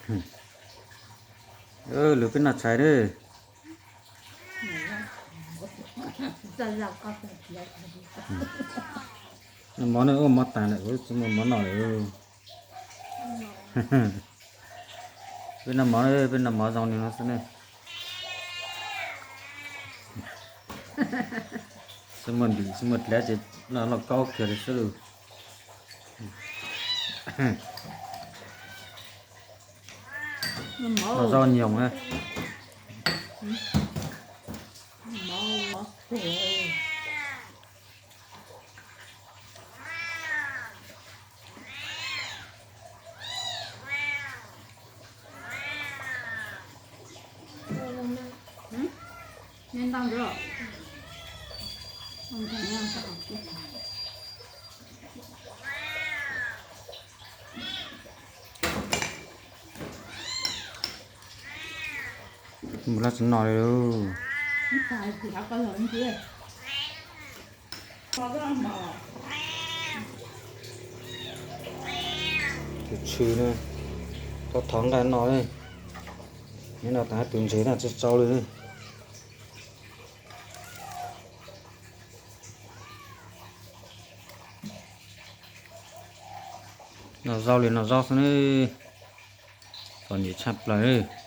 Lwm peb noj tshais lawm. Noj mov ne, ua mov tas lawm, tsis muaj mov noj lawm. Peb noj mov, peb noj mov zoo li no xwb ne. Tsis muaj ntim, tsis muaj dlav ces noj lauj kaub kiag li xwb lauj. Noj zaub nyoos na. Mus laj tsis noj li. Tus tshwm ne, thov thov nqaij no ne. Nyob no tas tus ntses no tsis tsau li. Noj zaub li noj zaub xwb ne. Txom nyem tshaj plaws.